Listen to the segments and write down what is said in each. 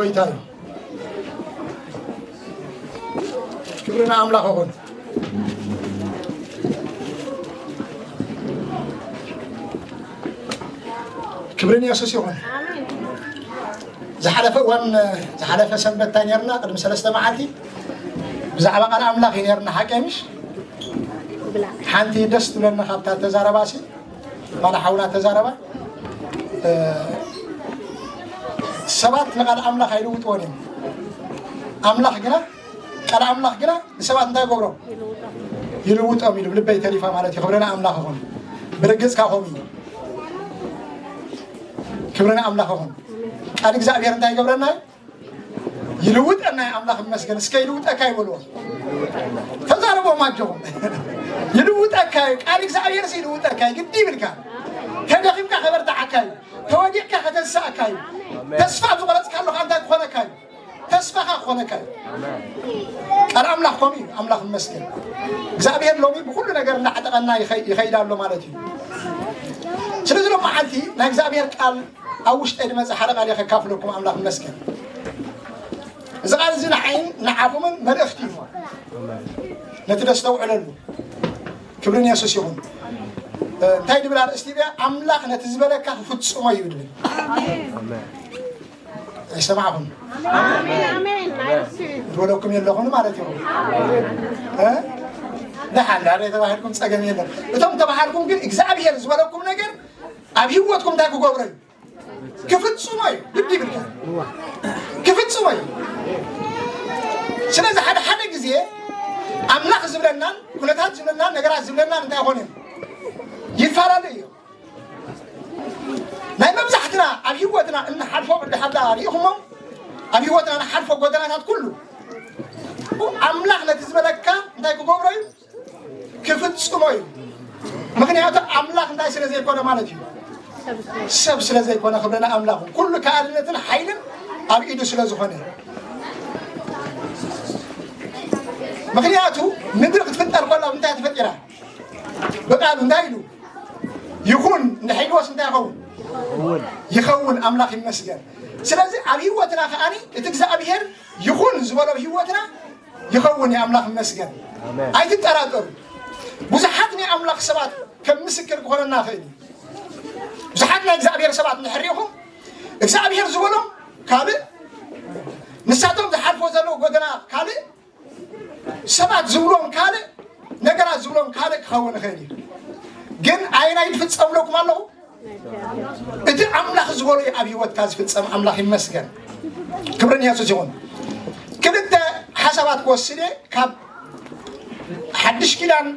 ጎይታ እዩ። ክብሪ ንኣምላኽ ይኹን። ክብሪ ንየሱስ ይኹን። ዝሓለፈ እዋን፣ ዝሓለፈ ሰንበት እንታይ ነርና? ቅድሚ ሰለስተ መዓልቲ ብዛዕባ ቃል ኣምላኽ እዩ ነርና፣ ሓቀይ ምሽ? ሓንቲ ደስ ትብለኒ ካብታ ተዛረባሲ፣ ባላ ሓውና ተዛረባ፣ ሰባት ንቃል ኣምላኽ ኣይልውጥዎን እዮም። ኣምላኽ ግና፣ ቃል ኣምላኽ ግና ንሰባት እንታይ ይገብሮም? ይልውጦም እዩ። ልበይ ተሪፋ ማለት እዩ። ክብሪ ንኣምላኽ ይኹን። ብርግጽ ካኹም እዩ። ክብሪ ንኣምላኽ ይኹን። ቃል እግዚኣብሔር እንታይ ይገብረና እዩ? ይልውጠና እዩ። ኣምላኽ ይመስገን። እስከ ይልውጠካ ይበልዎ። ተዛረቦም ኣጆኹም። ይልውጠካ እዩ። ቃል እግዚኣብሔር ሲ ይልውጠካ እዩ። ግዲ ይብልካ። ተደኺምካ ከበርትዓካ እዩ። ተወዲቕካ ከተንስኣካ እዩ። ተስፋ ዝቆረጽካ ኣለኻ እንታይ ክኾነካ እዩ? ተስፋኻ ክኾነካ እዩ። ቃል ኣምላኽ ከምኡ እዩ። ኣምላኽ ይመስገን። እግዚኣብሔር ሎሚ ብኩሉ ነገር እናዕጠቐና ይኸይ-፣ ይኸይድ ኣሎ ማለት እዩ። ስለዚ ሎም መዓልቲ ናይ እግዚኣብሔር ቃል ኣብ ውሽጠይ ዝመጽእ ሓደ ቃል እየ ከካፍለኩም። ኣምላኽ ይመስገን። እዚ ቃል እዚ ንዓይን ንዓኹምን መልእኽቲ እዩ። ነቲ ደስተውዕለሉ። ክብሪ ንየሱስ ይኹን። እ፣ እንታይ ድብል ኣርእስቲ እያ? ኣምላኽ ነቲ ዝበለካ ክፍጽሞ እዩ ድብል። ኣይሰማዕኹም? ኣሜን፣ ኣሜን። ዝበለኩም የለኹም ማለት እዩ። እ? ደሓን፣ ደሓን ተባሂልኩም ጸገም የለን። እቶም ተባሃልኩም ግን እግዚኣብሔር ዝበለኩም ነገር ኣብ ህይወትኩም እንታይ ክገብሮ እዩ? ክፍጽሞ እዩ። ግዲ ይብልካ። ክፍጽሞ እዩ። ስለዚ ሓደ ሓደ ግዜ ኣምላኽ ዝብለናን ኩነታት ዝብለናን ነገራት ዝብለናን እንታይ ይኾን እዩ? ይፈላለ እዩ። ናይ መብዛሕትና ኣብ ህይወትና እንሓልፎ እንድሕር ደኣ ርኢኹሞ፣ ኣብ ህይወትና ንሓልፎ ጎደናታት ኩሉ ኣምላኽ ነቲ ዝበለካ እንታይ ክገብሮ እዩ? ክፍጽሞ እዩ። ምኽንያቱ ኣምላኽ እንታይ ስለ ዘይኮነ ማለት እዩ? ሰብ ስለ ዘይኮነ፣ ክብሪ ንኣምላኽ። ኩሉ ከኣልነትን ሓይልን ኣብ ኢዱ ስለ ዝኾነ። ምኽንያቱ ምድሪ ክትፍጠር ከላ እንታይ ተፈጢራ? ብቃሉ እንታይ ኢሉ? ይኹን እንድሕር ኢልዎስ እንታይ ይኸውን? ይኸውን። ኣምላኽ ይመስገን። ስለዚ ኣብ ህይወትና ከኣኒ እቲ እግዚኣብሔር ይኹን ዝበሎ ኣብ ህይወትና ይኸውን እዩ። ኣምላኽ ይመስገን። ኣሜን። ኣይትጠራጠሩ። ብዙሓት ናይ ኣምላኽ ሰባት ከም ምስክር ክኾነና ይኽእል እዩ። ብዙሓት ናይ እግዚኣብሔር ሰባት እንድሕር ሪኢኹም፣ እግዚኣብሔር ዝበሎም ካልእ፣ ንሳቶም ዝሓልፎ ዘለዉ ጎደና ካልእ፣ ሰባት ዝብሎም ካልእ፣ ነገራት ዝብሎም ካልእ ክኸውን ይኽእል እዩ። ግን ኣየናይ ዝፍጸምለኩም ኣለኹ? እቲ ኣምላኽ ዝበሎ እዩ ኣብ ህይወትካ ዝፍጸም። ኣምላኽ ይመስገን። ክብሪ ንየሱስ ይኹን። ክልተ ሓሳባት ክወስድ እየ። ካብ ሓድሽ ኪዳን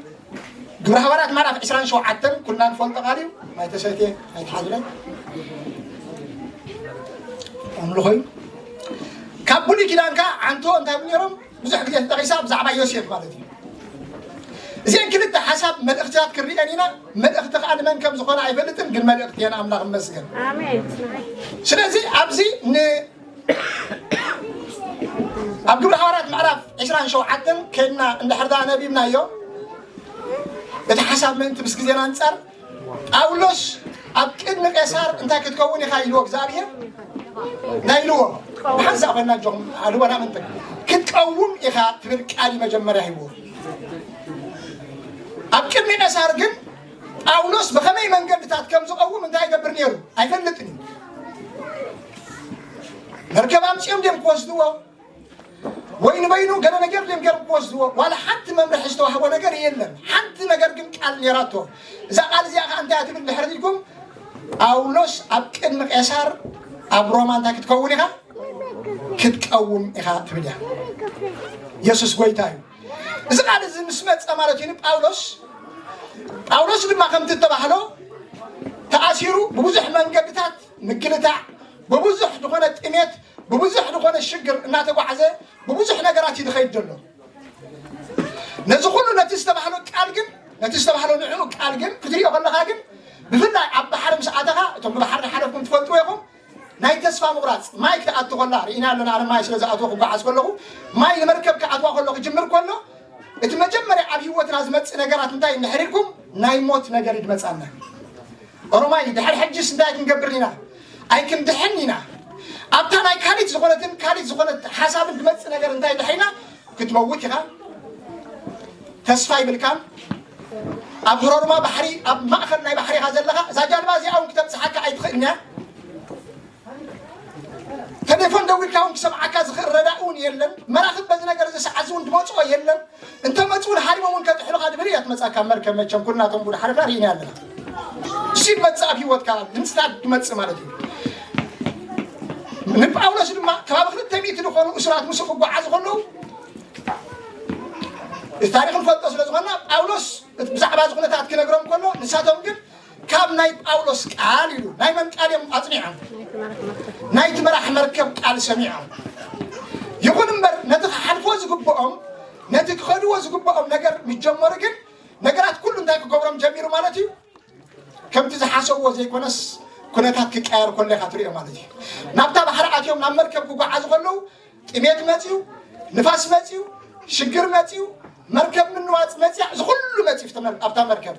ግብረ ሃዋርያት ምዕራፍ ዕስራን ሸውዓተን ኩልና ንፈልጦ ቃል እዩ። ማይ ተሰትየ ኣይትሓዙለይ። ኣምልኾ እዩ። ካብ ብሉይ ኪዳን ከኣ ዓንቶ እንታይ ይብሉ ነይሮም? ብዙሕ ግዜ ተጠቒሳ ብዛዕባ ዮሴፍ ማለት እዩ። እዚአን ክልተ ሓሳብ መልእኽትታት ክንሪአን ኢና። መልእኽቲ ከኣ ንመን ከም ዝኾነ ኣይፈልጥን፣ ግን መልእኽቲ እየን። ኣምላኽ ይመስገን። ኣሜን። ስለዚ ኣብዚ ን-፣ ኣብ ግብረ ሃዋርያት ምዕራፍ ዕስራን ሸውዓተን ከይድና እንድሕር ደኣ ነቢብናዮ፣ እቲ ሓሳብ ምእንቲ ምስ ግዜና ኣንጻር ጳውሎስ ኣብ ቅድሚ ቄሳር እንታይ ክትከውን ኢኻ ኢልዎ እግዚኣብሔር? እንታይ ኢልዎ? ብሓንሳእ ኮይና ኣጆኹም፣ ኣልቦና ምንትን ክትቀውም ኢኻ ትብል ቃል እዩ መጀመርያ ሂብዎ። ኣብ ቅድሚ ቄሳር ግን ጳውሎስ ብኸመይ መንገድታት ከም ዝቐውም እንታይ ይገብር ነይሩ? ኣይፈልጥን እዩ። መርከብ ኣምጺኦም ድዮም ክወስድዎ? ወይ ንበይኑ ገለ ነገር ድዮም ገይሮም ክወስድዎ? ዋላ ሓንቲ መምርሒ ዝተዋህቦ ነገር የለን። ሓንቲ ነገር ግን ቃል ነይራቶ። እዛ ቃል እዚኣ ኸዓ እንታይ እያ ትብል ድሕር ኢልኩም? ጳውሎስ ኣብ ቅድሚ ቄሳር ኣብ ሮማ እንታይ ክትከውን ኢኻ? ክትቀውም ኢኻ ትብል እያ። የሱስ ጎይታ እዩ። እዚ ቃል እዚ ምስ መጸ ማለት እዩ ንጳውሎስ፣ ጳውሎስ ድማ ከምቲ እተባህሎ ተኣሲሩ ብብዙሕ መንገድታት ምግልታዕ፣ ብብዙሕ ዝኾነ ጥሜት፣ ብብዙሕ ዝኾነ ሽግር እናተጓዕዘ ብብዙሕ ነገራት እዩ ዝኸይድ ዘሎ። ነዚ ኩሉ ነቲ ዝተባህሎ ቃል ግን፣ ነቲ ዝተባህሎ ንዕኡ ቃል ግን ክትሪኦ ከለኻ ግን ብፍላይ ኣብ ባሕሪ ምስ ኣተኻ፣ እቶም ብባሕሪ ዝሓለፍኩም ትፈልጥዎ ኢኹም፣ ናይ ተስፋ ምቑራጽ፣ ማይ ክትኣቱ ከላ ርኢና ኣለና። ኣነ ማይ ስለ ዝኣትዎ ክጓዓዝ ከለኹ፣ ማይ ንመርከብ ክኣትዋ ከሎ ክጅምር ከሎ፣ እቲ መጀመርያ ኣብ ህይወትና ዝመጽእ ነገራት እንታይ እንድሕር ኢልኩም፣ ናይ ሞት ነገር እዩ ዝመጻና። ኦሮማይ ድሕር ሕጅስ እንታይ ክንገብር ኢና? ኣይክንድሕን ኢና። ኣብታ ናይ ካሊት ዝኾነትን ካሊት ዝኾነት ሓሳብን ትመጽእ ነገር እንታይ እንተሒና ክትመውት ኢኻ። ተስፋ ይብልካን። ኣብ ህሮርማ ባሕሪ፣ ኣብ ማእኸል ናይ ባሕሪ ኢኻ ዘለኻ። እዛ ጃልባ እዚኣ እውን ክተብጽሓካ ኣይትኽእልን እያ። ተሌፎን ደዊልካ እውን ክሰምዓካ ዝኽእል ረዳእ እውን የለን። መራኽብ በዚ ነገር እዚ ሰዓት እውን ዝመፅኦ የለን። እንተመፁ እውን ሃሪሞም እውን ከጥሕሉኻ ድብል እያ ትመፅኣካ መርከብ። መቸም ኩልናቶም ጉድ ሓለፍና ርኢና ኣለና። እሱ ይመፅእ ኣብ ህይወትካ ድምፅታት ትመፅእ ማለት እዩ። ንጳውሎስ ድማ ከባቢ ክልተ ሚእቲ ዝኾኑ እሱራት ምስኡ ክጓዓዙ ከለዉ፣ እቲ ታሪክ ንፈልጦ ስለ ዝኾንና፣ ጳውሎስ ብዛዕባ እዚ ኩነታት ክነግሮም ከሎ፣ ንሳቶም ግን ካብ ናይ ጳውሎስ ቃል ኢሉ፣ ናይ መን ቃል እዮም ኣጽኒዖም? ናይቲ መራሕ መርከብ ቃል ሰሚዖም። ይኹን እምበር ነቲ ክሓልፎ ዝግብኦም፣ ነቲ ክኸድዎ ዝግብኦም ነገር ምስ ጀመሩ ግን፣ ነገራት ኩሉ እንታይ ክገብሮም ጀሚሩ ማለት እዩ? ከምቲ ዝሓሰብዎ ዘይኮነስ፣ ኩነታት ክቀየር ከሎ ኢኻ ትሪኦ ማለት እዩ። ናብታ ባሕሪ ኣትዮም ናብ መርከብ ክጓዓዙ ከለዉ፣ ጥሜት መፅዩ፣ ንፋስ መፅዩ፣ ሽግር መፅዩ፣ መርከብ ምንዋፅ መፅያ፣ እዚ ኩሉ መፅዩ ኣብታ መር-፣ ኣብታ መርከብ።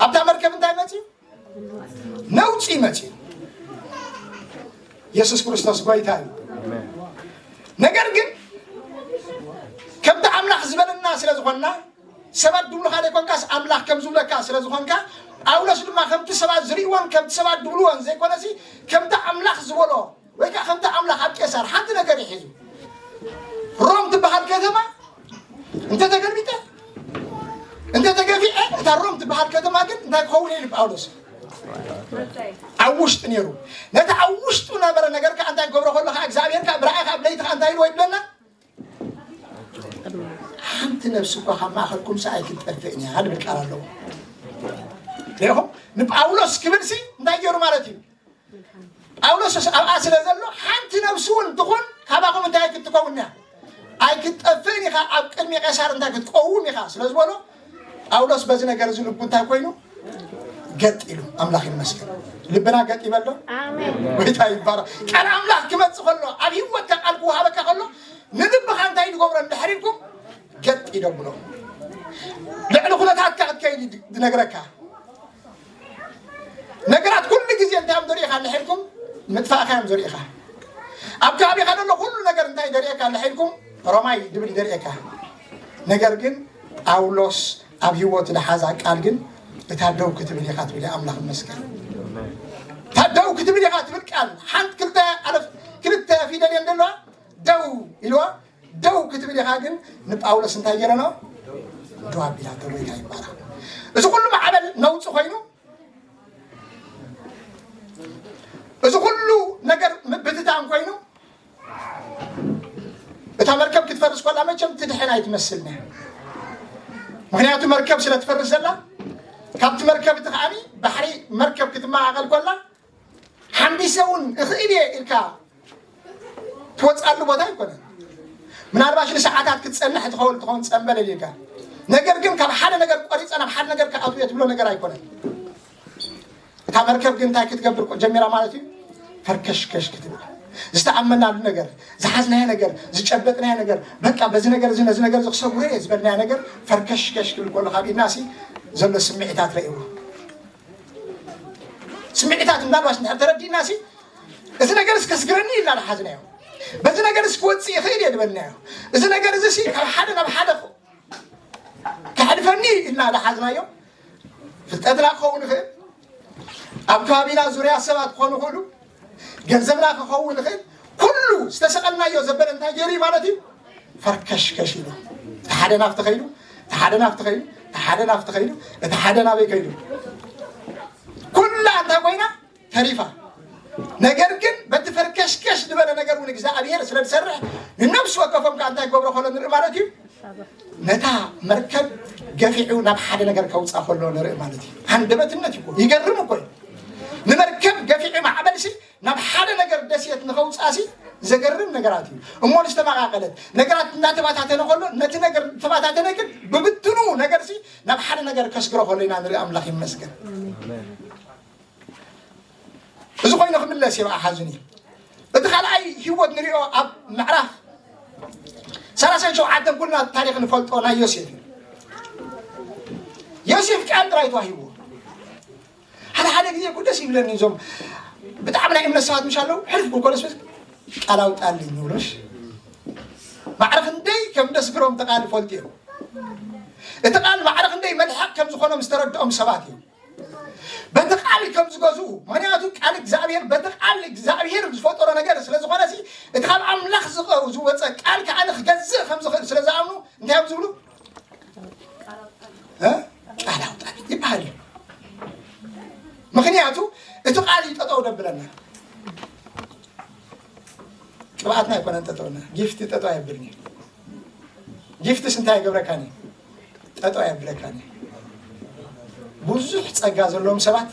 ኣብታ መርከብ እንታይ መፅዩ? ነውፂ መፅዩ። የሱስ ክርስቶስ ጎይታ እዩ። ነገር ግን ከምቲ ኣምላኽ ዝበለና ስለ ዝኾንና፣ ሰባት ድብሉኻ ዘይኮንካስ ኣምላኽ ከም ዝብለካ ስለ ዝኾንካ፣ ጳውሎስ ድማ ከምቲ ሰባት ዝርእይዎን ከምቲ ሰባት ድብልዎን ዘይኮነሲ፣ ከምቲ ኣምላኽ ዝበሎ ወይ ከዓ ከምቲ ኣምላኽ ኣብ ቄሳር ሓንቲ ነገር እዩ ሒዙ። ሮም ትበሃል ከተማ እንተተገልቢጠ፣ እንተተገፊዐ፣ እታ ሮም ትበሃል ከተማ ግን እንታይ ክኸውን ኢሉ ጳውሎስ? ኣብ ውሽጢ ነይሩ። ነቲ ኣብ ውሽጡ ነበረ ነገር ከዓ እንታይ ክገብሮ ከሎ ከዓ እግዚኣብሔር ከዓ ብራእይ ከዓ ብለይቲ ከዓ እንታይ ኢልዎ ይብለና? ሓንቲ ነብሲ እኳ ካብ ማእኸልኩም ሰ ኣይክትጠፍእን እያ ዝብል ቃል ኣለዎ። ሪኢኹም? ንጳውሎስ ክብል ሲ እንታይ ገይሩ ማለት እዩ? ጳውሎስ ኣብኣ ስለ ዘሎ ሓንቲ ነብሲ እውን ትኹን ካባኹም እንታይ ኣይክትከውን እያ? ኣይክትጠፍእን ኢኻ፣ ኣብ ቅድሚ ቄሳር እንታይ ክትቀውም ኢኻ ስለ ዝበሎ ጳውሎስ በዚ ነገር እዚ ልቡ እንታይ ኮይኑ? ገጥ ኢሉ። ኣምላኽ ይመስገን። ልብና ገጥ ይበል ዶ? ኣሜን። ጎይታ ይባረክ። ቃል ኣምላኽ ክመጽእ ከሎ፣ ኣብ ህይወትካ ቃል ክወሃበካ ከሎ፣ ንልብኻ እንታይ ንገብሮ እንድሕር ኢልኩም? ገጥ ይደብሎ። ልዕሊ ኩነታትካ ክትከይድ እዩ ዝነግረካ። ነገራት ኩሉ ግዜ እንታይ እዮም ዘርእኻ እንድሕር ኢልኩም? ምጥፋእኻ እዮም ዘርእኻ። ኣብ ከባቢኻ ዘሎ ኩሉ ነገር እንታይ ዘርእየካ እንድሕር ኢልኩም? ሮማይ ድብል ዘርእየካ። ነገር ግን ጳውሎስ ኣብ ህይወቱ ዝሓዛ ቃል ግን እታ ደው ክትብል ኢኻ ትብል እያ። ኣምላኽ ይመስገን። እታ ደው ክትብል ኢኻ ትብል ቃል ሓንቲ ክልተ ኣለፍ ክልተ ፊደል እየን ዘለዋ። ደው ኢልዋ። ደው ክትብል ኢኻ ግን ንጳውሎስ እንታይ ገይረኖ? ደው ኣቢላ ተጎይታ ይባላል። እዚ ኩሉ ማዕበል ነውፂ ኮይኑ፣ እዚ ኩሉ ነገር ምብትታን ኮይኑ፣ እታ መርከብ ክትፈርስ ከላ መቸም ትድሕን ኣይትመስልን እያ። ምክንያቱ መርከብ ስለ ትፈርስ ዘላ፣ ካብቲ መርከብ እቲ ከዓኒ ባሕሪ መርከብ ክትመቓቐል ከላ፣ ሓምቢሰ እውን እኽእል እየ ኢልካ ትወፅኣሉ ቦታ ኣይኮነን። ምናልባሽ ንሰዓታት ክትፀንሕ ትኸውን ትኸውን ፀንበል ኢልካ፣ ነገር ግን ካብ ሓደ ነገር ቆሪፀ ናብ ሓደ ነገር ክኣትው እየ ትብሎ ነገር ኣይኮነን። እታ መርከብ ግን እንታይ ክትገብር ጀሚራ ማለት እዩ? ፈርከሽከሽ ክትብል። ዝተኣመናሉ ነገር፣ ዝሓዝናዮ ነገር፣ ዝጨበጥናዮ ነገር፣ በቃ በዚ ነገር እዚ ነዚ ነገር እዚ ክሰጉረ እየ ዝበልናዮ ነገር ፈርከሽከሽ ክብል ከሎ ካብ ኢድና ሲ ዘሎ ስምዒታት ረእይዎ። ስምዒታት ምናልባሽ እንድሕር ተረዲእና ሲ እዚ ነገር እዚ ከስግረኒ ኢልና ዝሓዝናዮ፣ በዚ ነገር እዚ ክወፅእ ይኽእል እየ ዝበልናዮ፣ እዚ ነገር እዚ ሲ ካብ ሓደ ናብ ሓደ ከሕልፈኒ ኢልና ዝሓዝናዮ ፍልጠትና ክኸውን ይኽእል፣ ኣብ ከባቢና ዙርያ ሰባት ክኾኑ ይኽእሉ፣ ገንዘብና ክኸውን ይኽእል። ኩሉ ዝተሰቐልናዮ ዘበለ እንታይ ገይሩ እዩ ማለት እዩ? ፈርከሽከሽ ኢሉ። እቲ ሓደ ናብቲ ኸይዱ፣ እቲ ሓደ ናብቲ ኸይዱ፣ እቲ ሓደ ናብቲ ኸይዱ፣ እቲ ሓደ ናበይ ከይዱ? ኩላ እንታይ ኮይና? ተሪፋ። ነገር ግን በቲ ፈርከሽከሽ ዝበለ ነገር እውን እግዚኣብሔር ስለ ዝሰርሕ ንነብሲ ወከፎም ከዓ እንታይ ክገብሮ ከሎ ንርኢ ማለት እዩ። ነታ መርከብ ገፊዑ ናብ ሓደ ነገር ከውፃ ከሎ ንርኢ ማለት እዩ። ሃንደበትነት እዩ እኮ፣ ይገርም እኮ እዩ። ንመርከብ ገፊዑ ማዕበል ሲ ናብ ሓደ ነገር ደሴት ንኸውፃ ሲ ዘገርም ነገራት እዩ። እሞ ንዝተመቃቀለት ነገራት እናተባታተነ ከሎ ነቲ ነገር ተባታተነ ግን ብብትኑ ነገር ሲ ናብ ሓደ ነገር ከስግሮ ከሎ ኢና ንርኢ። ኣምላኽ ይመስገን። እዚ ኮይኑ ክምለስ ይብኣ ሓዙኒ። እቲ ካልኣይ ህይወት ንሪኦ ኣብ ምዕራፍ ሰላሳን ሸውዓተን ኩልና ታሪክ ንፈልጦ ናይ ዮሴፍ እዩ። ዮሴፍ ቃል ጥራይ ተዋሂብዎ። ሓደ ሓደ ግዜ እኮ ደስ ይብለኒ እዞም ብጣዕሚ ናይ እምነት ሰባት ምሽ ኣለዉ ሕልፍ ክብሉ ከለስ ቃል ኣውጣልኝ ይብሉሽ። ማዕረ ክንደይ ከም ደስግሮም እቲ ቃል ይፈልጡ እዮም። እቲ ቃል ማዕረ ክንደይ መልሓቕ ከም ዝኾኖም ዝተረድኦም ሰባት እዮም። በቲ ቃል ከም ዝገዝኡ፣ ምኽንያቱ ቃል እግዚኣብሔር፣ በቲ ቃል እግዚኣብሔር ዝፈጠሮ ነገር ስለ ዝኾነ ሲ፣ እቲ ካብ ኣምላኽ ዝቐ- ዝወፀ ቃል ከዓ ንክገዝእ ከም ዝኽእል ስለ ዝኣምኑ እንታይ እዮም ዝብሉ? እ? ቃል ኣውጣ ይበሃል እዩ። ምኽንያቱ እቲ ቃል እዩ ጠጠው ደብለና። ቅብኣትና ኣይኮነን ጠጠውና፣ ጊፍት ጠጠው ኣየብልኒ። ጊፍትስ እንታይ ይገብረካኒ? ጠጠው ኣየብለካኒ። ብዙሕ ጸጋ ዘለዎም ሰባት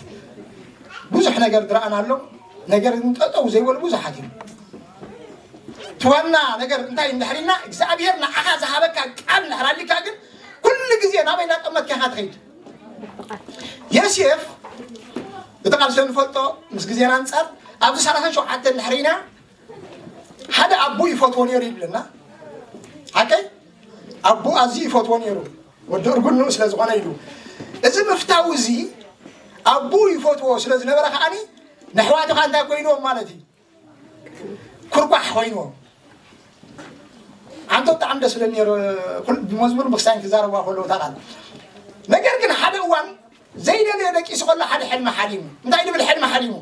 ብዙሕ ነገር ዝረኣና ኣሎ። ነገር ግን ጠጠው ዘይበሉ ብዙሓት እዮም። እቲ ዋና ነገር እንታይ እንድሕር ኢልና እግዚኣብሔር ንዓኻ ዝሃበካ ቃል እንድሕር ኣሊካ ግን ኩሉ ግዜ ናበይ እናጠመትካ ኢኻ ትኸይድ። የሴፍ እቲ ቃል ስለ ንፈልጦ ምስ ግዜና ኣንጻር ኣብዚ ሰላሳን ሸውዓተን እንድሕር ኢና ሓደ ኣቦ ይፈትዎ ነይሩ ይብለና። ሓቀይ ኣቦ ኣዝዩ ይፈትዎ ነይሩ ወዲ እርጉን ንኡ ስለ ዝኾነ ኢሉ እዚ ምፍታው እዚ ኣቦ ይፈትዎ ስለ ዝነበረ ከዓኒ ንኣሕዋቱ ከ እንታይ ኮይንዎም ማለት እዩ? ኩርኳሕ ኮይንዎም። ኣንተ ብጣዕሚ ደስ ዝብለኒ ነይሩ። ኩል ብመዝሙር ብክስታይን ክዛረብዋ ከለዉ እታ ቃል ነገር ግን ሓደ እዋን ዘይደለዮ ደቂሱ ከሎ ሓደ ሕልሚ ሓሊሙ እንታይ ዝብል ሕልሚ ሓሊሙ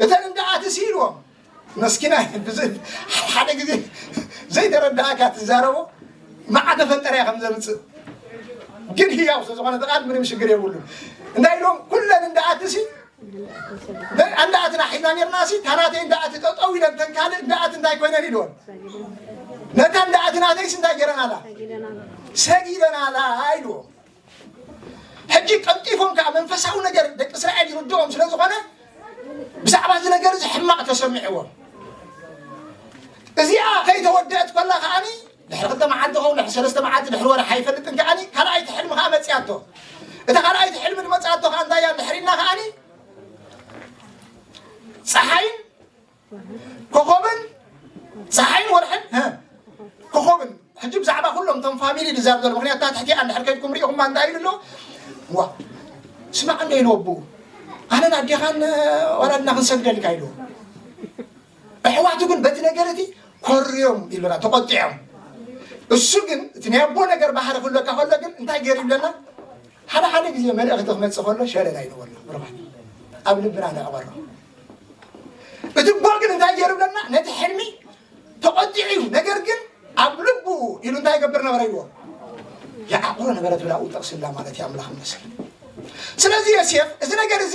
እተን እንዳ ኣትሲ ኢልዎም መስኪና ሓደ ግዜ ዘይተረዳእካ ትዛረቦ መዓ ተፈንጠርያ ከም ዘምፅእ ግን ህያው ስለዝኾነ ቃል ምንም ሽግር የብሉ እንታይ ኢሎም ኩለን እንዳ ኣትሲ እንዳኣትና ሒዝና ነርና ሲ ታናተይ እንዳኣቲ ጠጠው ኢለን ተንካልእ እንዳኣቲ እንታይ ኮይነን ኢልወን ነታ እንዳኣቲ ናተይስ እንታይ ገረናላ ሰጊደናላ ኢልዎም ሕጂ ቀልጢፎም ከዓ መንፈሳዊ ነገር ደቂ እስራኤል ይርድኦም ስለ ዝኾነ ብዛዕባ እዚ ነገር እዚ ሕማቕ ተሰሚዕዎም እዚኣ ከይተወደአት ከላ ከዓኒ ድሕሪ ክልተ መዓልቲ ኸውን ድሕሪ ሰለስተ መዓልቲ ድሕሪ ወርሒ ኣይፈልጥን ከዓኒ ካልኣይቲ ሕልሚ ከዓ መፅያቶ እታ ካልኣይቲ ሕልሚ ዝመፅኣቶ ከዓ እንታይ እያ ድሕሪና ከዓኒ ፀሓይን ኮኾብን ፀሓይን ወርሕን ኮኾብን ሕጂ ብዛዕባ ኩሎም እቶም ፋሚሊ ዝዛብ ዘሎ ምክንያት እታ ትሕቲኣ እንድሕር ከይድኩም ሪኢኹማ እንታይ ኢሉ ኣሎ ዋ ስማዕ እንደ ኢሉ ኣቦኡ ኣነን ኣዴኻን ዋላድና ክንሰግደልካ ኢሉ ኣሕዋቱ ግን በቲ ነገር እቲ ኮርዮም ኢሉና ተቆጢዖም እሱ ግን እቲ ናይ ኣቦ ነገር ባህሪ ክህለካ ከሎ ግን እንታይ ገይሩ ይብለና ሓደ ሓደ ግዜ መልእኽቲ ክመፅእ ከሎ ሸለል ኣይንበሎ ብርባት ኣብ ልብና ነዕበሮ እቲ ኣቦ ግን እንታይ ገይሩ ይብለና ነቲ ሕልሚ ተቆጢዑ እዩ ነገር ግን ኣብ ልቡ ኢሉ እንታይ ይገብር ነበረ ይዎ ይዓቕሮ ነበረ ትብላኡ ጠቕስላ ማለት እዩ ኣምላኽ መስል ስለዚ ዮሴፍ እዚ ነገር እዚ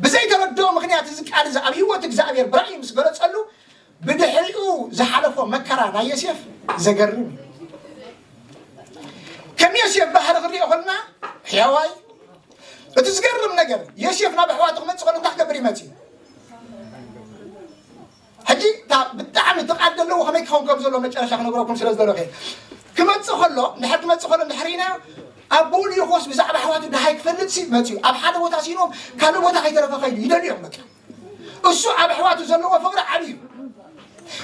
ብዘይተረድኦ ምኽንያት እዚ ቃል እዚ ኣብ ህይወት እግዚኣብሔር ብራእዩ ምስ ገለጸሉ ብድሕሪኡ ዝሓለፎ መከራ ናይ ዮሴፍ ዘገርም እዩ ከም ዮሴፍ ባህሪ ክንሪኦ ከልና ሕያዋይ እቲ ዝገርም ነገር ዮሴፍ ናብ ኣሕዋቱ ክመፅእ ከሎ እንታይ ክገብር ይመፅእ ሕጂ እታ ብጣዕሚ እቲ ቃል ዘለዎ ከመይ ክኸውን ከም ዘሎ መጨረሻ ክነግረኩም ስለ ዝደለኹ እየ። ክመጽእ ከሎ እንድሕር ክመጽእ ከሎ እንድሕር ኢናዮ ኣቦኡ ልኢኽዎስ ብዛዕባ ኣሕዋቱ ደሃይ ክፈልጥ ሲ መጽዩ ኣብ ሓደ ቦታ ሲኖም ካልእ ቦታ ከይተረፈ ከይዱ ይደልዮም በቃ እሱ ኣብ ኣሕዋቱ ዘለዎ ፍቕሪ ዓብዩ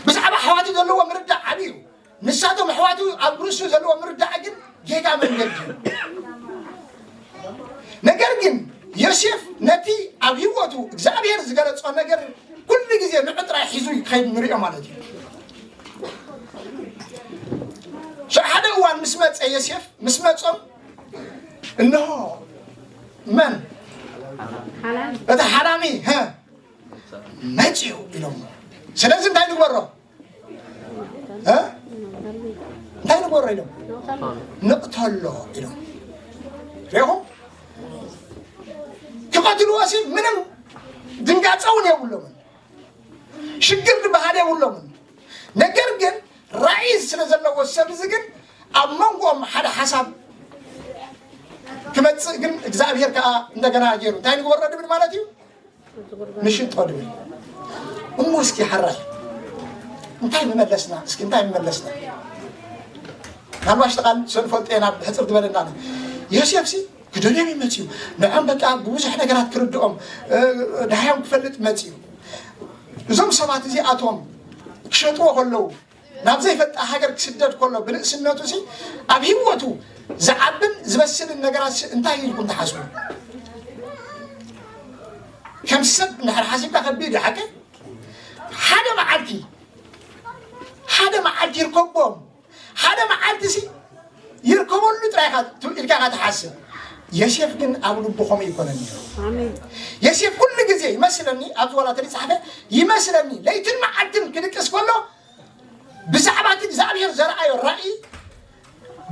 ብዛዕባ ኣሕዋቱ ዘለዎ ምርዳእ ዓብዩ ንሳቶም ኣሕዋቱ ኣብ ርእሱ ዘለዎ ምርዳእ ግን ጌጋ መንገዲ እዩ። ነገር ግን ዮሴፍ ነቲ ኣብ ህይወቱ እግዚኣብሔር ዝገለጾ ነገር ኩሉ ግዜ ንዑ ጥራይ ሒዙ ይኸይድ ንሪኦ ማለት እዩ። ሽዑ ሓደ እዋን ምስ መጸ ዮሴፍ ምስ መጾም እንሆ መን እቲ ሓላሚ መጽኡ ኢሎም ስለዚ እንታይ ንግበሮ እንታይ ንግበሮ ኢሎም ንቕተሎ ኢሎም ሪኹም ክቐትልዎ ሲ ምንም ድንጋፀ እውን የብሎምን ሽግር ዝበሃል የብሎምን ነገር ግን ራእይ ስለ ዘለዎ ሰብ እዚ ግን ኣብ መንጎኦም ሓደ ሓሳብ ክመፅእ ግን እግዚኣብሔር ከዓ እንደገና ገይሩ እንታይ ንግበሮ ድብል ማለት እዩ ምሽጦ ድብል እሞ እስኪ ሓራይ እንታይ ምመለስና እስኪ እንታይ ምመለስና ናልባሽ ተቃል ሰንፈልጦ ናብ ሕፅር ዝበለና ዮሴፍ ሲ ክደልዮም ይመፅዩ ንዖም በቃ ብብዙሕ ነገራት ክርድኦም ድሃዮም ክፈልጥ መፅዩ እዞም ሰባት እዚኣቶም ክሸጥዎ ከለዉ ናብ ዘይፈልጣ ሃገር ክስደድ ከሎ ብንእስነቱ ሲ ኣብ ህይወቱ ዝዓብን ዝበስልን ነገራት እንታይ ኢልኩም ትሓስቡ? ከም ሰብ እንድሕር ሓሲብካ ከቢድ እዩ ሓቂ። ሓደ መዓልቲ ሓደ መዓልቲ ይርከቦም ሓደ መዓልቲ ሲ ይርከበሉ ጥራይ ኢልካ ትሓስብ። የሴፍ ግን ኣብ ልቡ ከምኡ ይኮነኒ። የሴፍ ኩሉ ግዜ ይመስለኒ ኣብዚ ወላ ተሊፃሓፈ ይመስለኒ ለይትን መዓልትን ክድቅስ ከሎ ብዛዕባ እቲ እግዚኣብሔር ዘረኣዮ ራእይ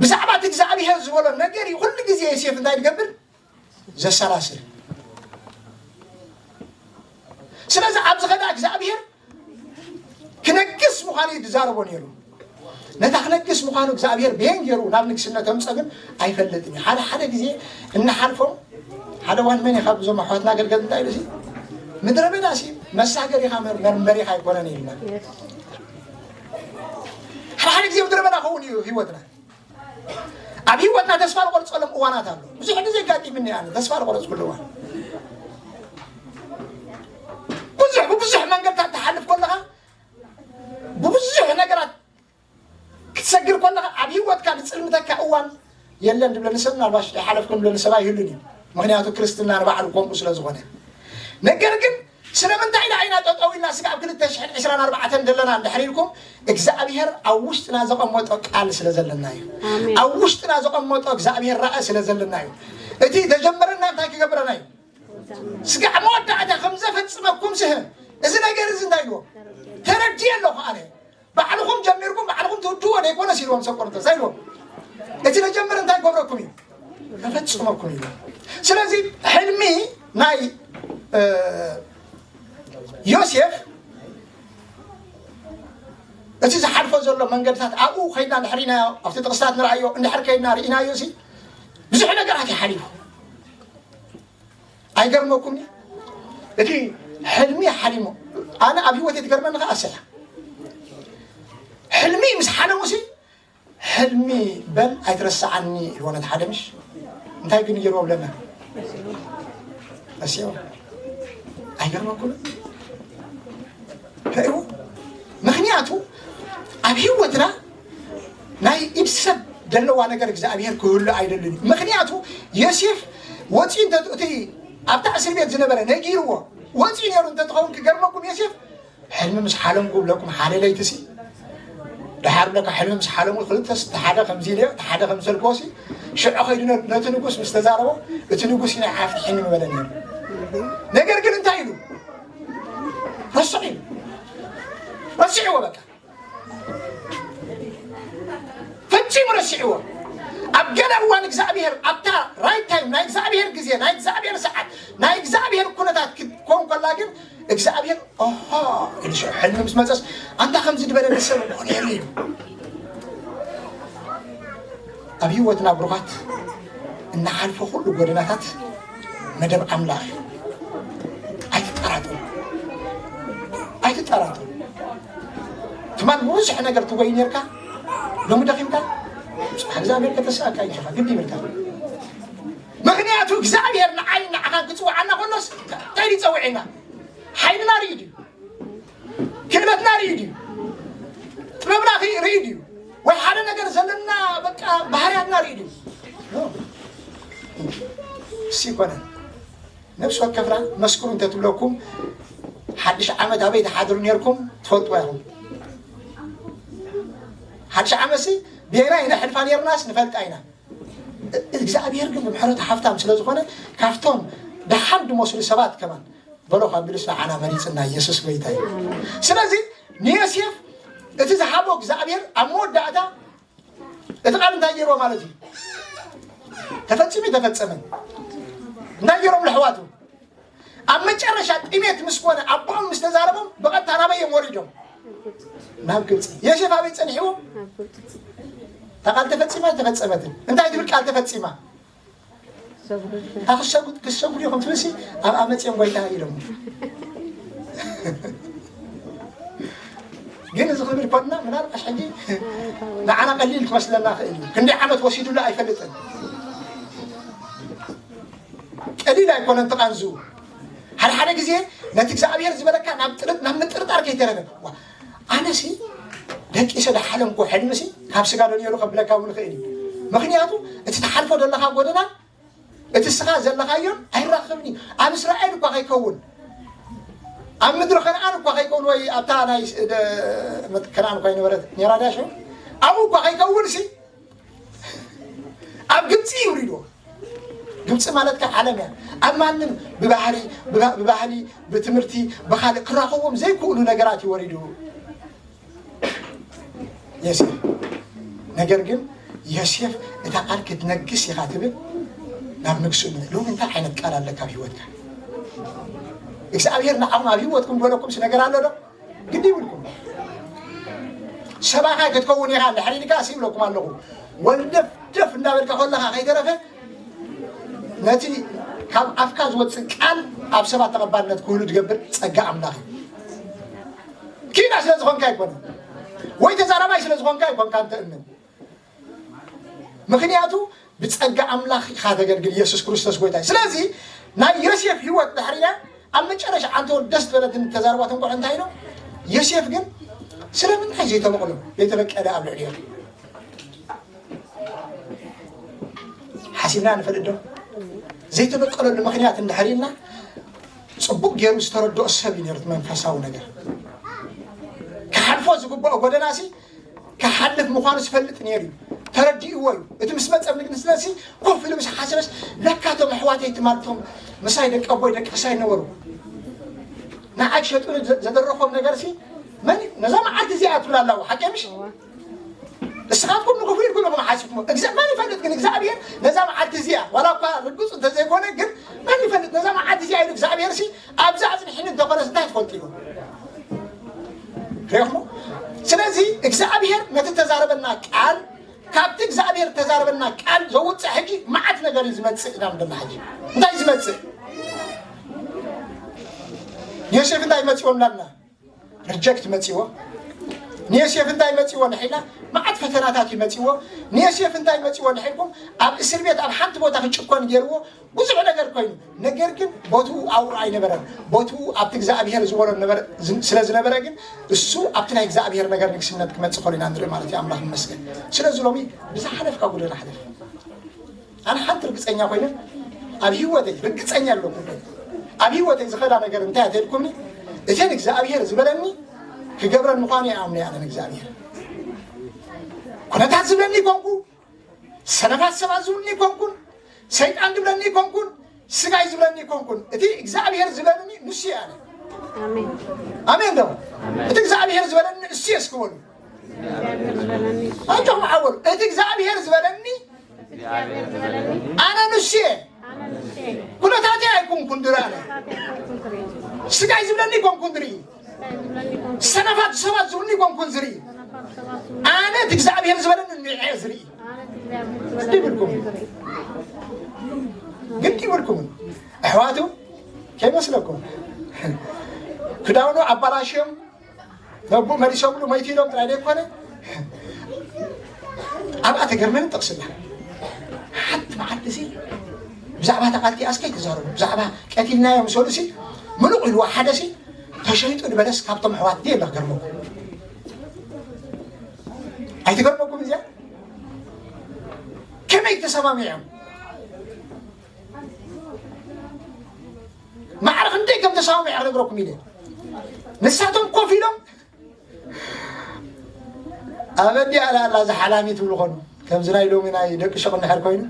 ብዛዕባ እቲ እግዚኣብሔር ዝበሎ ነገር እዩ ኩሉ ግዜ የሴፍ እንታይ ዝገብር ዘሰላስል። ስለዚ ኣብዚ ኸዳ እግዚኣብሔር ክነግስ ምዃኑ እዩ ዝዛረቦ ነይሩ። ነታ ክነግስ ምዃኑ እግዚኣብሔር ብየን ገይሩ ናብ ንግስነት ከምፀ ግን ኣይፈልጥን እዩ። ሓደ ሓደ ግዜ እናሓልፎም ሓደ ዋን መን ኢኻ ብዞም ኣሕዋትና ገልገል እንታይ ኢሉ ምድረ በዳ ሲ መሳገር ኢኻ መንበሪኻ ኣይኮነን ኢልና። ሓደ ሓደ ግዜ ምድረ በዳ ከውን እዩ ህይወትና። ኣብ ህይወትና ተስፋ ዝቆርፀሎም እዋናት ኣሎ። ብዙሕ ግዜ ጋጢምኒ ኣነ ተስፋ ዝቆረፅኩሉ እዋን ብዙሕ ብብዙሕ መንገድታት ትሓልፍ ከለኻ ብብዙሕ ነገራት ክትሰግር ከለኻ ኣብ ህይወትካ ዝፅልምተካ እዋን የለን ድብለኒ ሰብ ምናልባሽ ሓለፍኩም ድብለኒ ሰብ ኣይህሉን እዩ። ምክንያቱ ክርስትና ንባዕሉ ከምኡ ስለ ዝኾነ ነገር ግን ስለምንታይ ኢና ኢና ጠጠው ኢልና ስጋብ ክልተ ሽሕን ዕስራን ኣርባዕተን ዘለና እንድሕር ኢልኩም እግዚኣብሔር ኣብ ውሽጥና ዘቐመጦ ቃል ስለ ዘለና እዩ። ኣብ ውሽጥና ዘቐመጦ እግዚኣብሔር ራእ ስለ ዘለና እዩ። እቲ ተጀመረና እንታይ ክገብረና እዩ? ስጋዕ መወዳእታ ከም ዘፈጽመኩም ስህ እዚ ነገር እዚ እንታይ ኢልዎ ተረድየ ኣለኹ ኣነ ባዕልኹም ጀሚርኩም ባዕልኹም ትውድዎ ዘይኮነ ሲልዎም ሰብ ቆርንቶስ እንታይ ኢልዎም እቲ ተጀመረ እንታይ ክገብረኩም እዩ? ከፈጽመኩም እዩ። ስለዚ ሕልሚ ናይ ዮሴፍ እቲ ዝሓልፎ ዘሎ መንገድታት ኣብኡ ከይድና እንድሕር ኢናዮ ኣብቲ ጥቕስታት ንርኣዮ እንድሕር ከይድና ርኢናዮ ሲ ብዙሕ ነገራት ይሓሊፉ። ኣይገርመኩም እቲ ሕልሚ ሓሊሙ ኣነ ኣብ ህይወት ትገርመኒ ከዓ ኣሰያ ሕልሚ ምስ ሓለሙ ሲ ሕልሚ በል ኣይትረስዓኒ ኢልዎ ነቲ ሓደ ምሽ እንታይ ግን ገይርዎ ብለና ረሲዑ ኣይገርመኩም ርእዎ ምክንያቱ ኣብ ህይወትና ናይ ኢድ ሰብ ዘለዋ ነገር እግዚኣብሔር ክህሉ ኣይደልን እዩ ምክንያቱ ዮሴፍ ወፂኡ እንተ እቲ ኣብታ እስር ቤት ዝነበረ ነጊርዎ ወፂኡ ነይሩ እንተትኸውን ክገርመኩም ዮሴፍ ሕልሚ ምስ ሓለምኩ ብለኩም ሓደ ለይቲ ሲ ደሓር ብለካ ሕልሚ ምስ ሓለሙ ክልተ ሲ ሓደ ከምዚ ኢለዮ ሓደ ከም ዘልኮ ሲ ሽዑ ከይዱ ነቲ ንጉስ ምስ ተዛረቦ እቲ ንጉስ ናይ ሓፍቲ ሕልሚ ምበለኒ ነገር ግን እንታይ ኢሉ ረስዕ ኢሉ ረስዕዎ በቃ ፈጺሙ ረሲዕዎ ኣብ ገለ እዋን እግዚኣብሔር ኣብታ ራይት ታይም ናይ እግዚኣብሔር ግዜ ናይ እግዚኣብሔር ሰዓት ናይ እግዚኣብሔር ኩነታት ክትኮን ከላ ግን እግዚኣብሔር ኦሆ ኢሉ ሽዑ ሕልሚ ምስ መፀስ ኣንታ ከምዚ ዝበለኒ ሰብ እኮ ነይሩ እዩ ኣብ ህይወትና ብሩኻት እንሓልፎ ኩሉ ጎደናታት መደብ ኣምላኽ እዩ ኣይትጠራጠሩ ኣይትጠራጠሩ ትማል ብዙሕ ነገር ትጎይ ነርካ ሎሚ ደኺምካ እግዚኣብሔር ከተስኣካ ይችኻ ግዲ ይብልካ ምክንያቱ እግዚኣብሔር ንዓይ ንዓኻን ክፅውዓና ከሎስ እንታይ ይፀውዕ ኢና ሓይልና ርዩ ድዩ ክእለትና ርዩ ድዩ ጥበብና ርዩ ድዩ ወይ ሓደ ነገር ዘለና በቃ ባህርያትና ርዩ ድዩ እስ ይኮነን ነብሲ ወከፍና መስክሩ እንተትብለኩም ሓድሽ ዓመት ኣበይ ትሓድሩ ነርኩም ትፈልጥዋ ኢኹም ሓድሽ ዓመት ሲ ብየናይ ነሕልፋ ነርናስ ንፈልጣ ኢና እግዚኣብሔር ግን ብምሕረቱ ሓፍታም ስለ ዝኾነ ካብቶም ደሓን ድመስሉ ሰባት ከማን በሎ ካብ ብሉስ ንዓና መሪፅና ኢየሱስ ጎይታ እዩ ስለዚ ንዮሴፍ እቲ ዝሃቦ እግዚኣብሔር ኣብ መወዳእታ እቲ ቃል እንታይ ገይርዎ ማለት እዩ ተፈፂሙ ተፈፀመ እንታይ ገይሮም ለሕዋቱ ኣብ መጨረሻ ጥሜት ምስ ኮነ ኣቦኦም ምስ ተዛረቦም ብቐጥታ ናበይ እዮም ወሪዶም ናብ ግብፂ ዮሴፍ ኣበይ ፀኒሕዎ እታ ቃል ተፈፂማ ተፈፀመትን እንታይ ትብል ቃል ተፈፂማ ክሰጉድ ክሰጉድ ኢኹም ትብልሲ ኣብ ኣመፅኦም ጎይታ ኢሎም ግን እዚ ክብል ኮንና ምናልባሽ ሕጂ ንዓና ቀሊል ክመስለና ክእል እዩ ክንደይ ዓመት ወሲዱሉ ኣይፈልጥን ቀሊል ኣይኮነን ትቃንዙ ሓደ ሓደ ግዜ ነቲ እግዚኣብሔር ዝበለካ ናብ ምጥርጣር ከይተረፈ ኣነሲ ደቂሰ ዝሓለምኮ ሕልምሲ ካብ ስጋ ዶ ነይሩ ከብለካ እውን ይኽእል እዩ ምክንያቱ እቲ ትሓልፎ ዘለካ ጎደና እቲ ስኻ ዘለኻዮን ኣይራኸብን እዩ ኣብ እስራኤል እኳ ከይከውን ኣብ ምድሪ ከነኣን እኳ ከይከውን ወይ ኣብታ ናይ ስ- ደ- መት- ከነኣን እኳ ይነበረት ኔራ ድያ ሽዑ ኣብኡ እኳ ከይከውን ሲ ኣብ ግብፂ ይውሪድዎ። ግብፂ ማለት ከ ዓለም እያ። ኣብ ማንም ብባህሪ ብባ- ብባህሊ ብትምህርቲ ብካልእ ክራኸቦም ዘይክእሉ ነገራት ይወሪዱ። ዮሴፍ ነገር ግን ዮሴፍ እታ ቃል ክትነግስ ኢኻ ትብል ናብ ንግስኡ ሎሚ እንታይ ዓይነት ቃል ኣለካ ኣብ ህይወትካ እግዚኣብሔር ንዓኹም ኣብ ህይወትኩም ዝበለኩምስ ነገር ኣሎ ዶ ግዲ ይብልኩም ሰባኻ ክትከውን ኢኻ እንድሕር ኢልካ ሲ ይብለኩም ኣለኹ ወልደፍደፍ እንዳበልካ ከለኻ ከይተረፈ ነቲ ካብ ኣፍካ ዝወፅእ ቃል ኣብ ሰባት ተቐባልነት ክህሉ ትገብር ፀጋ ኣምላኽ እዩ ኪዳ ስለ ዝኾንካ ኣይኮነ ወይ ተዛራባይ ስለ ዝኾንካ ኣይኮንካ እንተ እምን ምክንያቱ ብፀጋ ኣምላኽ ኢኻ ተገልግል ኢየሱስ ክርስቶስ ጎይታ እዩ ስለዚ ናይ ዮሴፍ ህይወት ድሕሪና ኣብ መጨረሻ ኣንተ ደስ ዝበለትን ተዛርባትን ቆልዑ እንታይ ኢሎም ዮሴፍ ግን ስለምንታይ ዘይተበቕሎ ዘይተበቀለ ኣብ ልዕሊኦም ሓሲብና ንፈልጥ ዶ ዘይተበቀለሉ ምክንያት እንድሕር ኢልና ፅቡቅ ገይሩ ዝተረድኦ ሰብ እዩ ነሩ መንፈሳዊ ነገር ክሓልፎ ዝግብኦ ጎደና ሲ ክሓልፍ ምዃኑ ዝፈልጥ ነይሩ እዩ ተረዲእዎ እዩ እቲ ምስ መፀ ምግንስለሲ ኮፍ ኢሉ ምስ ሓሰበስ ለካ ቶም ኣሕዋተይ ትማልቶም ምሳይ ደቂ ኣቦይ ደቂ ክሳይ ነበሩ ንዓይ ሸጡ ዘደረኾም ነገር ሲ መን ነዛ መዓልቲ እዚኣ ትብላ ኣለዎ ሓቂ ምሽ እስኻትኩም ንኽፉ ኢልኩም ኢኹም ሓሲብኩም መን ይፈልጥ ግን እግዚኣብሔር ነዛ መዓልቲ እዚኣ ዋላ እኳ ርግፁ እንተዘይኮነ ግን መን ይፈልጥ ነዛ መዓልቲ እዚኣ ኢሉ እግዚኣብሔር ሲ ኣብዛ ኣፅንሕኒ እንተኾነስ እንታይ ትፈልጡ ኢኹም ሪኹሞ ስለዚ እግዚኣብሔር ነቲ ተዛረበና ቃል ካብቲ እግዚኣብሔር ተዛረበና ቃል ዘውፅእ ሕጂ መዓት ነገር እዩ ዝመፅእ ኢና ንብላ ሕጂ እንታይ ዝመፅእ ዮሴፍ እንታይ መፅዎ እናልና ሪጀክት መፅዎ ንዮሴፍ እንታይ መፅዎ ንሒላ መዓት ፈተናታት እዩ መፅዎ ንዮሴፍ እንታይ መፅዎ ንሒልኩም ኣብ እስር ቤት ኣብ ሓንቲ ቦታ ክጭኮን ገይርዎ ብዙሕ ነገር ኮይኑ ነገር ግን ቦትኡ ኣብኡ ኣይነበረን ቦትኡ ኣብቲ እግዚኣብሔር ዝበሎ ስለ ዝነበረ ግን እሱ ኣብቲ ናይ እግዚኣብሔር ነገር ንግስነት ክመፅእ ከሎ ኢና ንርኢ ማለት እዩ ኣምላኽ ይመስገን ስለዚ ሎሚ ብዝሓለፍካ ጉደና ሓለፍ ኣነ ሓንቲ ርግፀኛ ኮይነ ኣብ ህይወተይ ርግፀኛ ኣለኩ ኣብ ህይወተይ ዝኸዳ ነገር እንታይ ኣትልኩምኒ እተን እግዚኣብሔር ዝበለኒ ክገብረን ምዃኑ ይኣምነ ኣነ እግዚኣብሔር ኩነታት ዝብለኒ ይኮንኩ ሰነፋት ሰባት ዝብሉኒ ይኮንኩን ሰይጣን ዝብለኒ ይኮንኩን ስጋይ ዝብለኒ ይኮንኩን እቲ እግዚኣብሔር ዝበለኒ ንሱ ኣነ ኣሜን ዶ እቲ እግዚኣብሔር ዝበለኒ እሱ እስክበሉ ኣጆኹም ዓወሉ እቲ እግዚኣብሔር ዝበለኒ ኣነ ንሱ ኩነታተይ ኣይኮንኩን ድራነ ስጋይ ዝብለኒ ይኮንኩን ድርኢ ሰነፋት ሰባት ዝብሉኒ ይኮንኩን ዝርኢ ኣነ እቲ እግዚኣብሔር ዝበለኒ ንዐ ዝርኢ ይብልኩም ግዲ ይብልኩም ኣሕዋቱ ከይመስለኩም ክዳውኑ ኣባላሽዮም ነብኡ መሊሶምሉ መይቱ ኢሎም ጥራይ ዘይኮነ ኣብኣ ተገርመኒ ጥቕስና ሓንቲ መዓልቲ እዚ ብዛዕባ ተቓልቲ ኣስከይ ተዛረቡ ብዛዕባ ቀቲልናዮ ምሰሉ ሲ ምሉቕ ኢልዋ ሓደ ሲ ተሸይጡ ዝበለስ ካብቶም ኣሕዋት ድየ ኣለኽ ገርመኩም ኣይትገርመኩም እዚኣ ከመይ ተሰማሚዖም ማዕረ ክንደይ ከም ተሰማሚዖ ክነግረኩም ኢለ ንሳቶም ኮፍ ኢሎም ኣበዲ ኣላላ ዝሓላሚ ትብሉ ኾኑ ከምዚ ናይ ሎሚ ናይ ደቂ ሸቕ እንድሕር ኮይኑ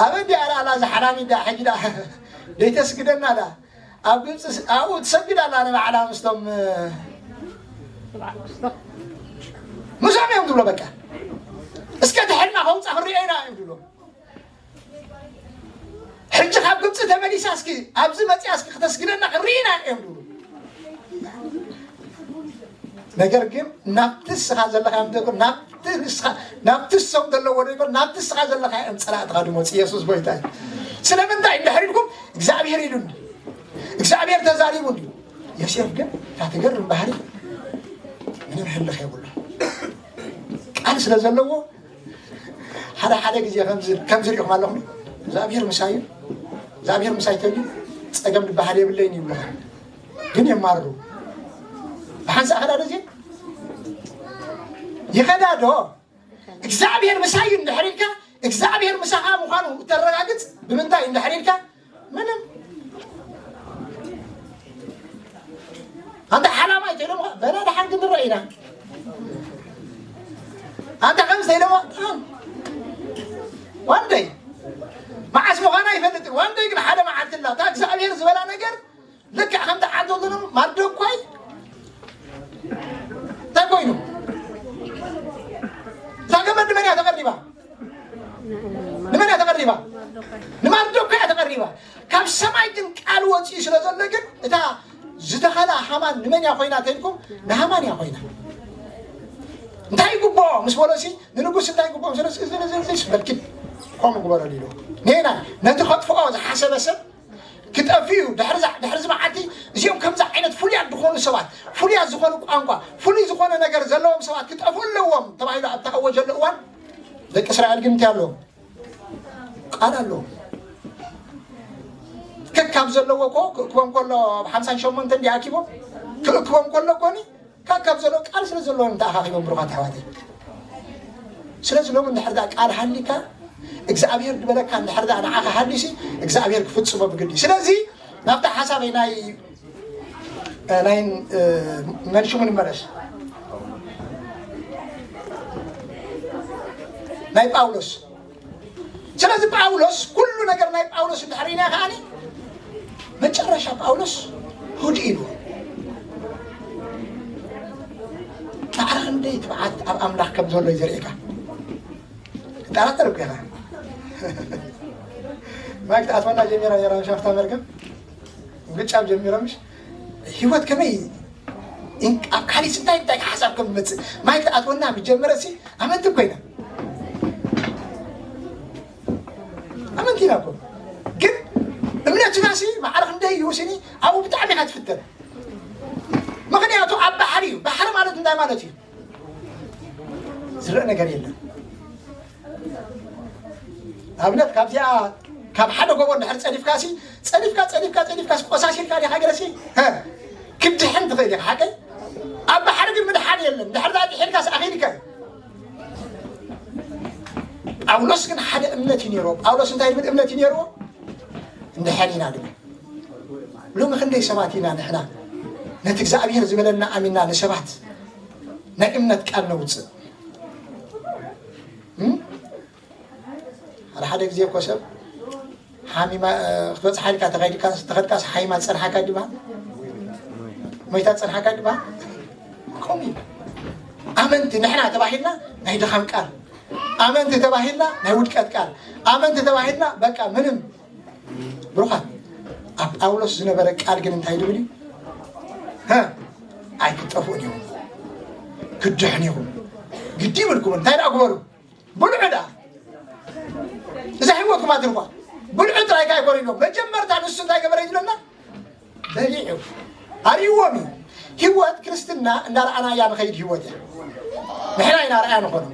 ኣበዲ ኣላላ ዝሓላሚ ዳ ሕጂ ዳ ደይተስግደና ዳ ኣብ ግብፂ ኣብኡ ትሰግድ ኣላ ንባዕላ ምስቶም ምዞም እዮም ትብሎ በቃ እስከ እቲ ሕልማ ከውፃ ክንሪኦ ኢና እዮም ትብሎ ሕጂ ካብ ግብፂ ተመሊሳ እስኪ ኣብዚ መፅያ እስኪ ክተስግደና ክንሪኢና እዮም ትብሉ ነገር ግን ናብቲ እስኻ ዘለኻ ናብቲ እሶም ዘለዎ ዘይኮን ናብቲ እስኻ ዘለኻ እዮም ፀላእትኻ ድመፁ የሱስ ጎይታ እዩ ስለምንታይ እንድሕር ኢልኩም እግዚኣብሔር ኢሉኒ እግዚኣብሔር ተዛሪቡ እንዲ ዮሴፍ ግን እታ ትገርም ባህሪ ምንም ህልኽ የብሉ ቃል ስለ ዘለዎ ሓደ ሓደ ግዜ ከምዚ ሪኢኹም ኣለኹም እግዚኣብሔር ምሳይ እዩ እግዚኣብሔር ምሳይ ተልዩ ፀገም ዝበሃል የብለይን ይብሉኻ ግን የማርሩ ብሓንሳእ ኸዳ ደዜ ይኸዳ ዶ እግዚኣብሔር ምሳይ እዩ እንድሕር ኢልካ እግዚኣብሔር ምሳኻ ምዃኑ እተረጋግፅ ብምንታይ እንድሕር ኢልካ ምንም ኣንታ ሓላማይ ተይሎምኻ በላ ደሓን ክንረአ ኢና። ኣንታ ከምዚ ተይሎምኻ ዋንደይ መዓስ ምዃና ኣይፈልጥን። ዋንደይ ግን ሓደ መዓልቲ ኣላ እታ እግዚኣብሔር ዝበላ ነገር ልክዕ ከምቲ ዓንተውተኖም ማርዶኳይ እንታይ ኮይኑ እታ ገመድ ንመን እያ ተቐሪባ? ንመን እያ ተቐሪባ? ንማርዶኳይ እያ ተቐሪባ። ካብ ሰማይ ግን ቃል ወፂኡ ስለ ዘሎ ግን እታ ዝተኸላ ሃማን ንመን እያ ኮይና ተልኩም ንሃማን እያ ኮይና። እንታይ ይግብኦ ምስ በሎሲ ንንጉስ እንታይ ይግብኦ ምስ በሎሲ እዝን እዝን እዝን በልኪ ከምኡ ግበረሉ ኢሉ ኔና ነቲ ከጥፍኦ ዝሓሰበ ሰብ ክጠፍኡ ድሕሪ ዛ- ድሕሪ እዚ መዓልቲ እዚኦም ከምዚ ዓይነት ፍሉያት ዝኾኑ ሰባት ፍሉያት ዝኾኑ ቋንቋ ፍሉይ ዝኾነ ነገር ዘለዎም ሰባት ክጠፍኡ ኣለዎም ተባሂሉ ኣብ ተኣወጀሉ እዋን ደቂ እስራኤል ግን እንታይ ኣለዎም? ቃል ኣለዎም። ከካብ ዘለዎ እኮ ክእክቦም ከሎ ኣብ ሓምሳን ሸሞንተን እንዲ ኣኪቦም ክእክቦም ከሎ ኮኒ ካብ ካብ ዘሎ ቃል ስለ ዘለዎም ተኣኻኺቦም ብሩኻት ኣሕዋተይ። ስለዚ ሎም እንድሕር ዳ ቃል ሃሊካ እግዚኣብሔር ዝበለካ እንድሕር ዳ ንዓኻ ሃሊሲ እግዚኣብሔር ክፍጽሞ ብግዲ። ስለዚ ናብታ ሓሳበይ ናይ ናይ መን ሽሙ ንመለስ ናይ ጳውሎስ። ስለዚ ጳውሎስ ኩሉ ነገር ናይ ጳውሎስ እንድሕር ኢና ከዓኒ መጨረሻ ጳውሎስ ሁድ ኢሉ ማዕረ ክንደይ ትብዓት ኣብ ኣምላኽ ከም ዘሎ እዩ ዘርእካ። ጠራጠር እኮ ኢኻ ማይክ ትኣትወና ጀሚራ ነራ ሻፍታ መርገም ግጫብ ጀሚሮምሽ ህይወት ከመይ ኣብ ካሊስ እንታይ እንታይ ሓሳብ ከም መፅእ ማይክ ትኣትወና ምጀመረ ሲ ኣመንቲ ኮይና ኣመንቲ ኢና እኮ ግን እምነትና ሲ ማዕረ ክንደይ ይውስኒ ኣብኡ ብጣዕሚ ኢኻ ትፍተን። ምክንያቱ ኣብ ባሕሪ እዩ። ባሕሪ ማለት እንታይ ማለት እዩ? ዝረአ ነገር የለን። ኣብነት ካብዚኣ ካብ ሓደ ጎቦ እንድሕር ፀዲፍካ ሲ ፀዲፍካ ፀዲፍካ ፀዲፍካ ሲ ቆሳሲልካ ዲካ ገለሲ ክድሕን ትኽእል ኢካ ሓቀይ ኣብ ባሕሪ ግን ምድሓን የለን ድሕር ዛ ድሒልካ ሲ ኣኺልካ ጳውሎስ ግን ሓደ እምነት እዩ ነይርዎ ጳውሎስ እንታይ ዝብል እምነት እዩ ነይርዎ እንድሕር ኢና ድብል ሎሚ ክንደይ ሰባት ኢና ንሕና ነቲ እግዚኣብሔር ዝበለና ኣሚና ንሰባት ናይ እምነት ቃል ነውፅእ ሓደ ሓደ ግዜ እኮ ሰብ ሓሚማ ክትበፅሓ ኢልካ ተኸድካስ ሓይማ ዝፀንሓካ ድበሃል ሞይታ ዝፀንሓካ ድበሃል ከምኡ እዩ ኣመንቲ ንሕና ተባሂልና ናይ ድኻም ቃል ኣመንቲ ተባሂልና ናይ ውድቀት ቃል ኣመንቲ ተባሂልና በቃ ምንም ብሩኻት ኣብ ጳውሎስ ዝነበረ ቃል ግን እንታይ ዝብል እዩ ኣይክጠፍኡን እዮም ክድሕን ኢኹም ግዲ ይብልኩም እንታይ ደኣ ግበሩ ብልዑ ደኣ እዛ ህይወትኩም ኣትርፋ ብልዑ ጥራይ ካይ ኮነ ኢሎም መጀመርታ ንሱ እንታይ ገበረ ይብለና በሊዑ ኣርእዎም እዩ ህይወት ክርስትና እንዳረኣናያ ንኸይድ ህይወት እያ ንሕና ኢና ረኣያ ንኾኖ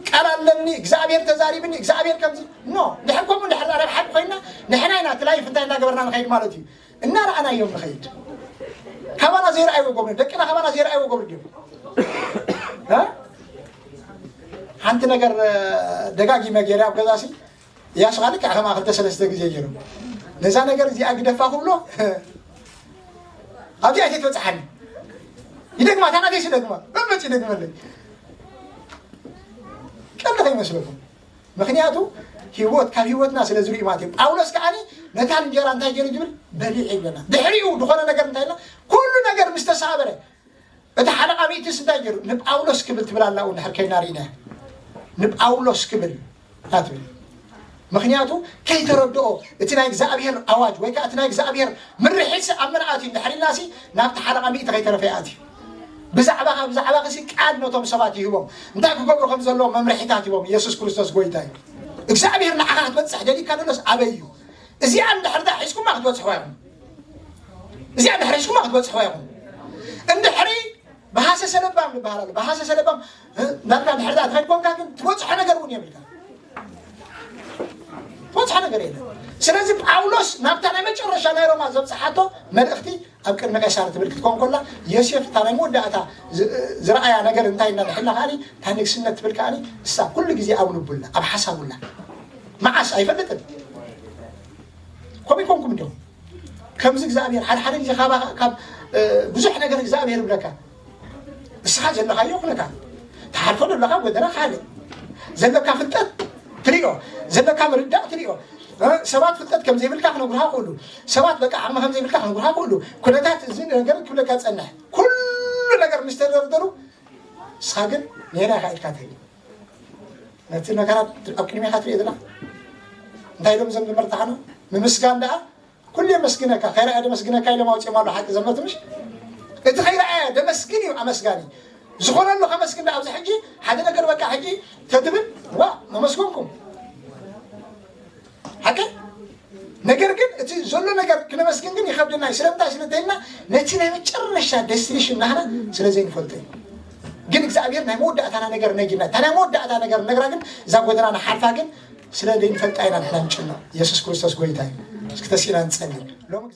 ቃል ኣለኒ እግዚኣብሔር ተዛሪብኒ እግዚኣብሔር ከምዚ ኖ ድሕር ከምኡ እንድሕር ረብሓ ኮይና ንሕና ኢና እቲ ላይፍ እንታይ እንዳገበርና ንኸይድ ማለት እዩ እናረኣናዮም ንኸይድ ካባና ዘይረኣይዎ ገብሩ ደቅና ካባና ዘይረኣይዎ ገብሩ ድዮም ሓንቲ ነገር ደጋጊመ ገይረ ኣብ ገዛሲ እያሱ ካልእ ከዓ ከማ ክልተ ሰለስተ ግዜ ገይሩ ነዛ ነገር እዚኣ ግደፋ ክብሎ ኣብዚኣ ኣይተትበፅሓኒ ይደግማ ታናተይሲ ደግማ መመፅ ይደግመለይ ቀልዲ ከይመስለኩም ምክንያቱ ህይወት ካብ ህይወትና ስለ ዝርኢ ማለት እዩ ጳውሎስ ከዓ ነታ እንጀራ እንታይ ገይሩ ዝብል በሊዕ ይብለና ድሕሪኡ ዝኾነ ነገር እንታይ ኢልና ኩሉ ነገር ምስ ተሳበረ እቲ ሓለቓ ሚእትስ እንታይ ገይሩ ንጳውሎስ ክብል ትብል ኣላ እውን ድሕር ከይና ርኢና ንጳውሎስ ክብል ትብል ምክንያቱ ከይተረድኦ እቲ ናይ እግዚኣብሔር ኣዋጅ ወይ ከዓ እቲ ናይ እግዚኣብሔር ምርሒት ኣብ መን ኣትዩ እንድሕር ኢልና ሲ ናብቲ ሓለቓ ሚእቲ ከይተረፈ ይኣትዩ ብዛዕባኻ ብዛዕባኺ ሲ ቃል ነቶም ሰባት ይህቦም እንታይ ክገብሩ ከም ዘለዎ መምርሒታት ይቦም የሱስ ክርስቶስ ጎይታ እዩ እግዚኣብሔር ንዓኻ ክትበፅሕ ደሊካ ደሎስ ኣበይ እዩ እዚኣ እንድሕር ዳ ሒዝኩማ ክትበፅሕዋ ኢኹም እዚኣ እንድሕር ሒዝኩማ ክትበፅሕዋ ኢኹም እንድሕሪ ብሃሰሰ ለባም ይበሃል ኣሎ ብሃሰሰ ለባም እንዳልካ ድሕር ዳ ትኸድ ኮንካ ግን ትበፅሖ ነገር እውን የብልካ ትበፅሖ ነገር የለን ስለዚ ጳውሎስ ናብታ ናይ መጨረሻ ናይ ሮማ ዘብፅሓቶ መልእኽቲ ኣብ ቅድሚ ቄሳር ትብል ክትከውን ከላ ዮሴፍ እታ ናይ መወዳእታ ዝረኣያ ነገር እንታይ እና ድሕልና ከዓኒ እታ ንግስነት ትብል ከዓኒ እሳ ኩሉ ግዜ ኣብ ልቡላ ኣብ ሓሳቡላ መዓስ ኣይፈልጥን ከምኡ ይኮንኩም እንዲኹም ከምዚ እግዚኣብሔር ሓደ ሓደ ግዜ ካብ ብዙሕ ነገር እግዚኣብሔር ይብለካ። እስኻ ዘለኻዮ ይኹነካ፣ ትሓልፎ ዘለኻ ጎደና ካልእ፣ ዘለካ ፍልጠት ትሪኦ፣ ዘለካ ምርዳእ ትሪኦ። ሰባት ፍልጠት ከም ዘይብልካ ክነግሩኻ ክእሉ፣ ሰባት በቃ ዓቕሚ ከም ዘይብልካ ክነግሩኻ ክእሉ። ኩነታት እዚ ነገር ክብለካ ጸንሕ። ኩሉ ነገር ምስ ተደርደሩ፣ እስኻ ግን ኔራ ኢኻ ኢልካ ትህብ። ነቲ ነገራት ኣብ ቅድሜኻ ትሪኦ ዘለኻ እንታይ ኢሎም እዞም ዝመርታሕኖ? ምምስጋን ደኣ ኩሉ የመስግነካ፣ ከይረኣየ ደመስግነካ ኢሎም ኣውፂኦም ኣሎ። ሓቂ ዘመት ምሽ እቲ ከይረኣየ ደመስግን እዩ ኣመስጋኒ። ዝኾነሉ ከመስግን ደኣ ኣብዚ ሕጂ ሓደ ነገር በቃ ሕጂ ተትብል ዋ መመስገንኩም። ሓቂ ነገር ግን እቲ ዘሎ ነገር ክነመስግን ግን ይኸብድና እዩ። ስለምንታይ ስለ እንተይልና ነቲ ናይ መጨረሻ ዴስቲኔሽን ናህና ስለ ዘይንፈልጦ እዩ። ግን እግዚኣብሔር ናይ መወዳእታና ነገር ነጊርና እታ ናይ መወዳእታ ነገር ነግራ ግን እዛ ጎደና ንሓልፋ ግን ስለ ዘይንፈልጣ ኢና ንሕና ንጭነቕ። የሱስ ክርስቶስ ጎይታ እዩ። እስኪ ተሲእና ንጸልይ ሎሚ